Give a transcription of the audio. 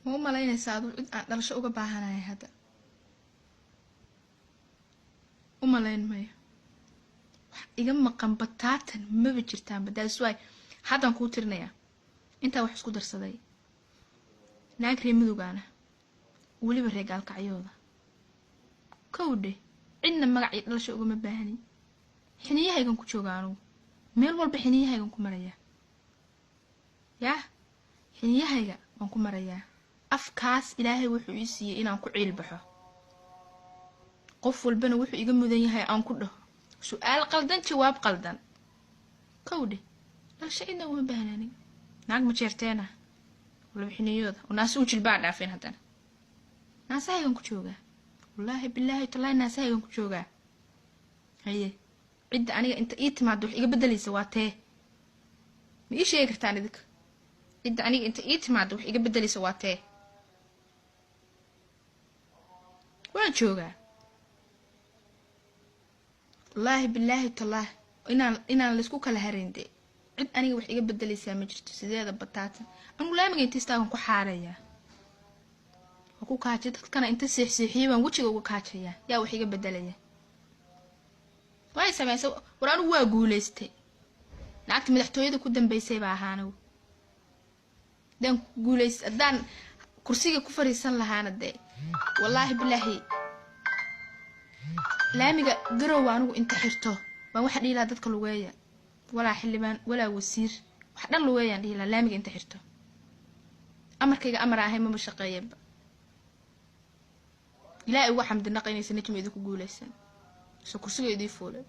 Ma u malaynaysaa aduu cid aan dhalasho uga baahanaya? Hadda u malayn mayo. Wax iga maqan bataatan maba jirtaanba. That's why haddaan kuu tirinayaa intaa wax isku darsaday. Naag ree Mudugaana, weliba ree Gaalkacyooda, kowdhe. Cidna magac iyo dhalasho ugama baahnin. Xiniyahaygan ku jooga anugu meel walba, xiniyahaygan ku marayaa. Yah, xiniyahayga waan ku marayaa. Afkaas Ilaahay wuxuu ii siiyey inaan ku ciil baxo, qof walbana wuxuu iga mudan yahay aan ku dhaho. Su-aal qaldan, jawaab qaldan, kowdhe. Dhalasho cidna ugama baahna aniga. Naag ma jeerteena, waliba xiniyooda oo naasi u jilbaa dhaafeen, haddana naasahaygan ku joogaa. Wallaahi, bilaahi, tallaahi, naasahaygan ku joogaa. Haye, cidda aniga inta ii timaado wax iga bedelaysa waa tee? Ma ii sheegi kartaan idinka cidda aniga inta ii timaado wax iga bedelaysa waa tee? Waan joogaa, wallaahi, bilaahi, tallaahi, inaan laysku kala harin dee. Cid aniga wax iga bedelaysaa ma jirto sideeda bataatan. Anigu laamiga inta istaagan ku xaarayaa, waa ku kaajay. Dadkana inta seexseexiyay baan wejiga uga kaajayaa. Yaa wax iga bedelaya? Way samaysa. War anigu waa guulaystay. Lacagta madaxtooyada ku dambeysay baa ahaa anigu. Haddaan guulays, haddaan kursiga ku fariisan lahaana dee, wallaahi bilaahi, laamiga Garowa anigu inta xirto baan waxa dhihi lahaa dadka lugeeya. Walaa xildhibaan, walaa wasiir, wax dhan lugeeyaan dhihi lahaa. Laamiga inta xirto, amarkayga amar ahay maba shaqeeyaba. Ilaahay uga xamdi naqa inaysan Najma idinku guulaysan, so kursiga idii fuulay.